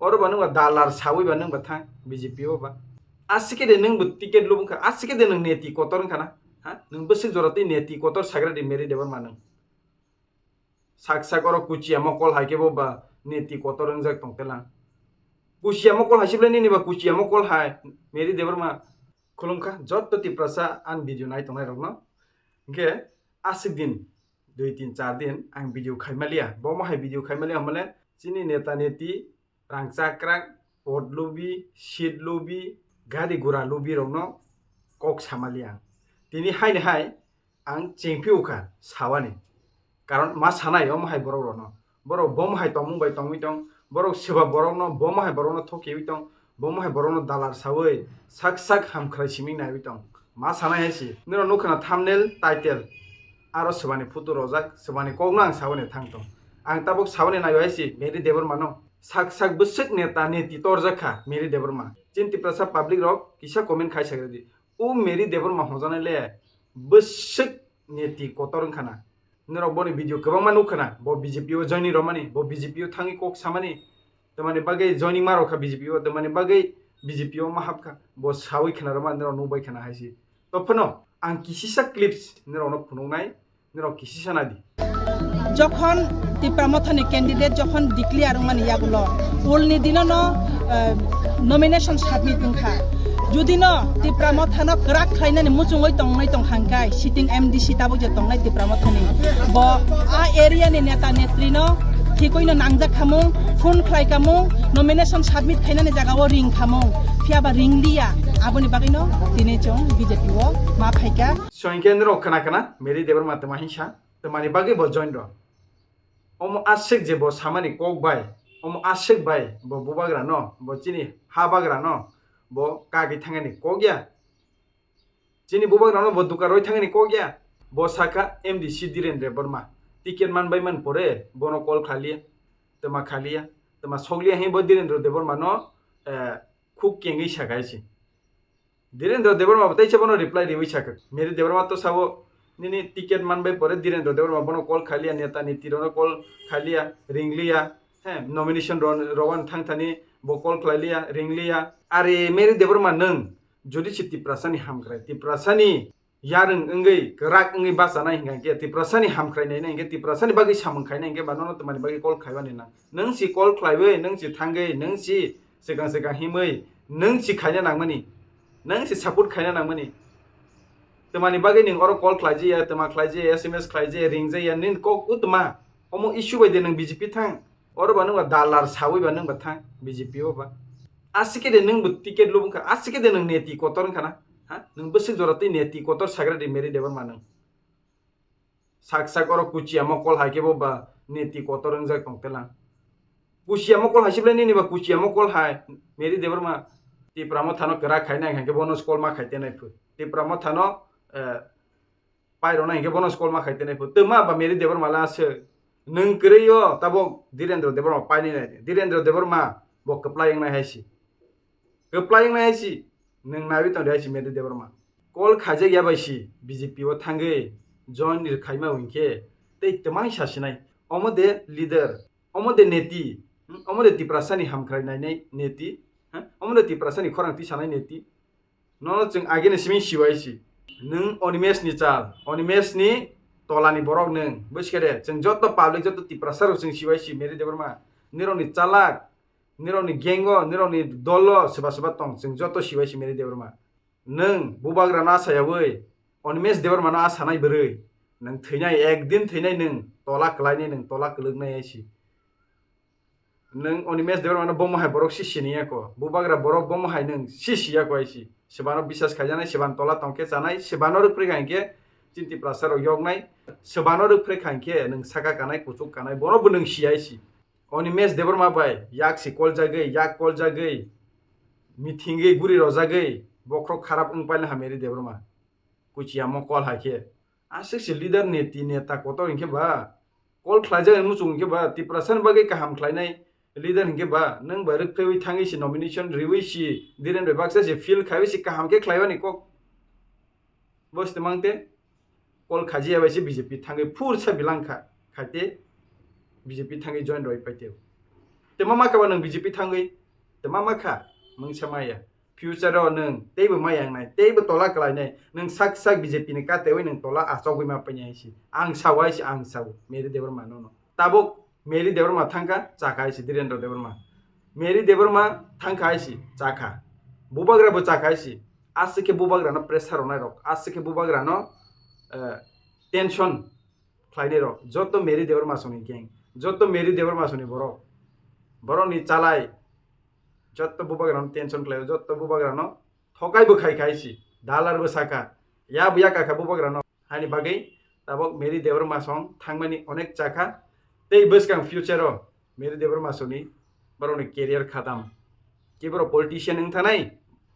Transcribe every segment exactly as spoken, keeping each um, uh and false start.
Oro ba nwng ba dalar sawi ba nwng ba thang B J P o ba. Asike de nwng bo ticket lubung kha, asike de nwng neti kotor wng kha na? Ha? Nwng bwswk jora tei neti kotor sagra di Mary Debbarma nwng. Sak sak oro kuchiya mokol hai khe bo ba neti kotor wngjak tong telang. Kuchiya mokol hai sible nini ba kuchiya mokol hai Mary Debbarma. Khulumkha jotto Tiprasa an video nai tongnai rokno. Hinkhe aswk din, dui tin char din ang video khaimaliya. Bomo hai video khaimaliya hwnmale chini neta neti rang chakrak, pot lubi, seat lubi, gari gura lubi rokno kok samaliya ang. Tini haini hai ang chengphi ukha sawani. Karon ma sanai omo hai borok rokno. Borok bomo hai tongmung bai tongwi tong, borok seba borokno bomo hai borokno thokiwi tong, bomo hai borokno dalar sawi sak sak hamkhrai siming naiwi tong. Ma sanai hai si. Nino nukha na thumbnail, title. Aro sebani photo rojak, sebani kokno ang sawani thang tong. Ang tabuk sawani naiwi hai si, Mary Debbarma no. Sak sak bwswk neta neti torjak kha Mary Debbarma. Chini Tiprasa public rok kisa comment khai sagra di. O Mary Debbarma hojanai le bwswk neti kotor wngkha na. Norok boni video kwbangma nukha na. Bo B J P o joining romani, bo B J P o thangwi kok samani. Tamani bagwi joining ma rokha B J P o, tamani bagwi B J P o ma hapkha. Bo sawi khna roma norok nukbai khna hai si. To phano ang kisisa clips norokno phunuknai, norok kisisa nadi. Jokhon Tipra Mothani candidate jokhon declare wngmani yagulo, ulni dinono, eh, nomination submit wngkha. Judino Tipra Mothano kwrak khlainani muchungwi tongnai tong hangkai, sitting M D C tabuk je tongnai Tipra Mothani, bo a area ni neta netrino thikoino nangjak khamung, phone khlai kamung, nomination submit khainani jagao ring khamung, phiyaba ring liya, aboni bagwino tini chwng B J P o ma phaikha. Soinkhe norok khna khna Mary Debbarma tama hinsa, tamani bagwi bo join rw. Omo aswk je bo samani kok bai, omo aswk bai bo bubagra no, bo chini ha bagra no, bo kagwi thangani kok ya. Chini bubagra no bo duka roi thangani kok ya. Bo saka M D C Dhiren Debbarma. Ticket man bai man pore bono call khaliya, tama khaliya, tama sokliya hin bo Dhirendra Debbarma no, eh, khuk kengwi saka hai si. Dhirendra Debbarma bo teisa bono reply riwi sakha. Mary Debbarma to sabo nini ticket man bai pore Dhirendra Debbarma bono call khaliya, neta ni tirono call khaliya, ringliya, he, nomination ro-, rowan thang thani bo call khlailiya, ringliya. Are Mary Debbarma nwng jodi se Tiprasani hamkrai, Tiprasani yarwng wngwi, kwrak wngwi bachanai hingkha khe, Tiprasani hamkrai nainai hingkhe, Tiprasani bagwi samung khainai hingkhe, ba nono tamani bagwi call khaibani nang. Nwng si call khlaiwi, nwng si thangwi, nwng si swkang swkang himwi, nwng si khaina nangmani, nwng si support khaina nangmani. Tamani bagwi nwng oro call khlaijaya, tama khlaijaya, S M S khlaijaya, ringjaya, nini kok utma. Omo issue bai de nwng B J P thang. Oro ba nwng ba dalar sawi ba nwng ba thang B J P o ba. Asike de nwng bo ticket lubung kha, asike de nwng neti kotor wngkha na? Ha? Nwng bwswk jora tei neti kotor sagra di Mary Debbarma nwng. Sak sak oro kuchiya mokol hai khe bo ba neti kotor wngjak tong telang. Kuchiya mokol hai sible nini ba kuchiya mokol hai Mary Debbarma. Tipra Mothano kwrak khainai hingkhe bono call ma khai tenai phu. Tipra Mothano, eh, pairokna hingkhe bono call ma khai tenai phu. Twma ba Mary Debbarma la se nwng kwrwi o tabok Dhirendra Debbarma painai nai. Dhirendra Debbarma bo kwplai wngnai hai si. Kwplai wngnai hai si. Nwng naiwi tongdi hai si Mary Debbarma. Call khaijak ya bai si B J P o thangwi join rwkhaima hwnkhe tei twmai sasinai. Omo de leader, omo de neti, hmm? Omo de Tiprasani hamkrai nainai neti, ha? Omo de Tiprasani khorang tisanai neti. Nono chwng agini simi siwai si. Nwng Animesh ni chal, Animesh ni tola ni borok nwng. Buisikha de, chwng joto public, joto Tiprasa rok chwng siwai si Mary Debbarma. Nirok ni chalak, nirok ni gang o, nirok ni dol o, swba swba tong, chwng joto siwai si Mary Debbarma. Nwng bubagra no asayawi, Animesh Debbarma no asanai bwrwi. Nwng thwinai, ekdin thwinai nwng, tola kwlainai nwng, tola kwlwknai hai si. Nwng Animesh Debbarma no bomo hai borok si sini yako. Bubagra borok bomo hai nwng si si yako hai si. Sebano bisas khaijaknai, sebano tola tongkhe chanai, sebano rwphre kha hinkhe chinti prasa rok yoknai, sebano rwphre kha hinkhe nwng saka kanai, kuchuk kanai, bono bo nwng si hai si. Animesh Debbarma bai yak si koljagwi, yak koljagwi, mithingwi, guri rojagwi, bokhorok kharap wng paina ha Mary Debbarma. Kuchiya mokol hai khe. Aswk se leader neti neta kotor hinkhe ba, call khlaijak hinwi muchung hinkhe ba, Tiprasani bagwi kaham khlainai leader hinkhe ba, nwng bai rwkphaiwi thangwi se nomination riwi se, Dhiren bai baksa se field khaiwi se kaham khe khlaiwani kok. Bo se twmang te call khaijaya bai se B J P thangwi phur sa bilang kha, khaite B J P thangwi join roi paite. Tei ma ma kha ba nwng B J P thangwi? Tei ma ma kha? Mungsa maya. Future o nwng teibo maya wngnai, teibo tola kwlainai. Nwng sak sak B J P ni katewi nwng tola achogwi ma painai hai si. Ang sao hai si, ang sao. Mary Debbarma no no. Tabuk Mary Debbarma thangkha, chakha hai si Dhirendra Debbarma. Mary Debbarma thangkha hai si, chakha. Bubagra bo chakha hai si. Aswk khe bubagra no pressure rwnai rok, aswk khe bubagra no, eh, tension khlainai rok. Joto Mary Debbarma songni gang, joto Mary Debbarma songni borok, borokni chalai, joto bubagra no tension khlaio, joto bubagra no thokai bo khai khai si, dalar bo saka, ya bo ya kakha bubagra no. Hani bagwi tabok Mary Debbarma song thangmani onek chakha, tei bwskang future o Mary Debbarma songni borokni career khatam. Ki borok politician wng thanai,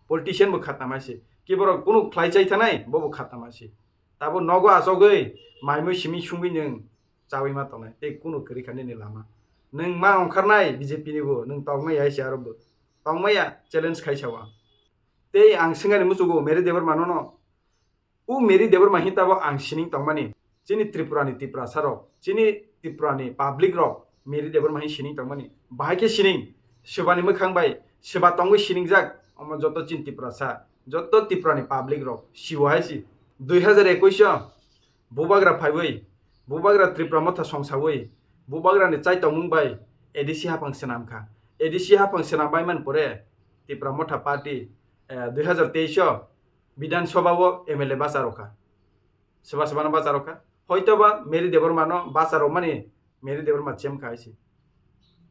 politician bo khatam hai si. Ki borok kunu khlai chai thanai, bo bo khatam hai si. Tabo nogo achogwi maimui simi sungwi nwng chawi ma tongnai, tei kunu kwrwi kha nini lama. Nwng ma ongkharnai B J P ni bo, nwng tongmaya hai si aro bo. Tongmaya challenge khai sao ang. Tei ang swngani muchugo Mary Debbarma no no. U Mary Debbarma hin tabok ang sining tongmani. Chini Tripura ni Tiprasa rok, chini Tripura ni public rok Mary Debbarma hin sining tongmani. Bahai khe sining, swbani mwkhang bai, swba tongwi siningjak, omo joto chini Tiprasa, joto Tripura ni public rok, siwo hai si. Dui hazar ekush o bubagra phaiwi, bubagra Tripura motha songsawi, bubagra ni chai tongmung bai A D C haphang swnam kha. A D C haphang swnam bai man pore Tripura motha party, eh, dui hazar teis o Bidhan Sabha o M L A bacharokha. Soba soba no bacharokha. Hoitoba Mary Debbarma no bacharokmani Mary Debbarma chemkha hai si.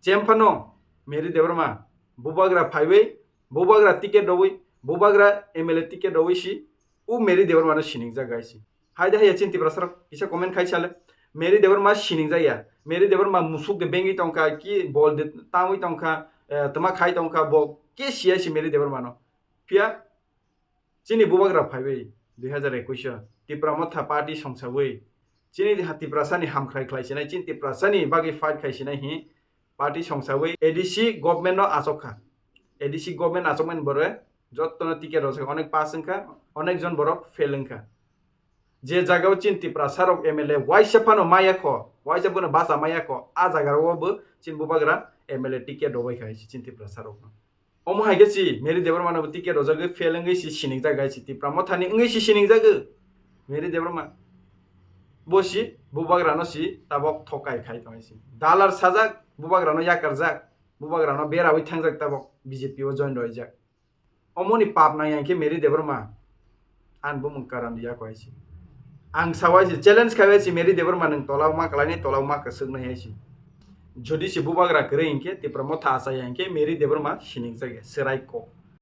Chemphano Mary Debbarma bubagra phaiwi, bubagra ticket rogwi, bubagra M L A ticket rogwi si u Mary Debbarma no siningjak hai si. Haide haiya chini Tiprasa rok kisa comment khai sale. Mary Debbarma siningjak ya. Mary Debbarma musuk de bengwi tongkha, ki bol de tangwi tongkha, eh, tama khai tongkha, bo ke siya si Mary Debbarma no. Phiya chini bubagra phaiwi dui hazar ekush o Tipra Motha party songsawi chini ha-, Tiprasani hamkhrai khlai sinai, chini Tiprasani bagwi fight khai sinai hi party songsawi A D C government no achok kha. A D C government achokmani bore jottono ticket rojak, onek pass wngkha, onek jon borok fail wngkha. Je jagao chini Tiprasa rok M L A waisa phano maya kho, waisa phano bacha maya kho, a jaga o bo chini bubagra M L A ticket rwbai kha hai si chini Tiprasa rok no. Omo hai khe si Mary Debbarma no bo ticket rwjagwi fail wngwi si siningjak hai si Tipra Mothani wngwi si siningjagwi Mary Debbarma. Bo si bubagra no si tabok thokai khai tong hai si. Dalar sajak, bubagra no yakarjak, bubagra no berawi thangjak tabok B J P o join rwjak. Omoni pap nang yang khe Mary Debbarma. An bumung karam ya ko hai si. Ang sao hai si, challenge khai hai si Mary Debbarma nwng tola ma kwlainai, tola ma kwswknai hai si. Jodi si bubagra kwrwi hinkhe, Tipra Motha achai hinkhe Mary Debbarma siningjak ya, swrai kok.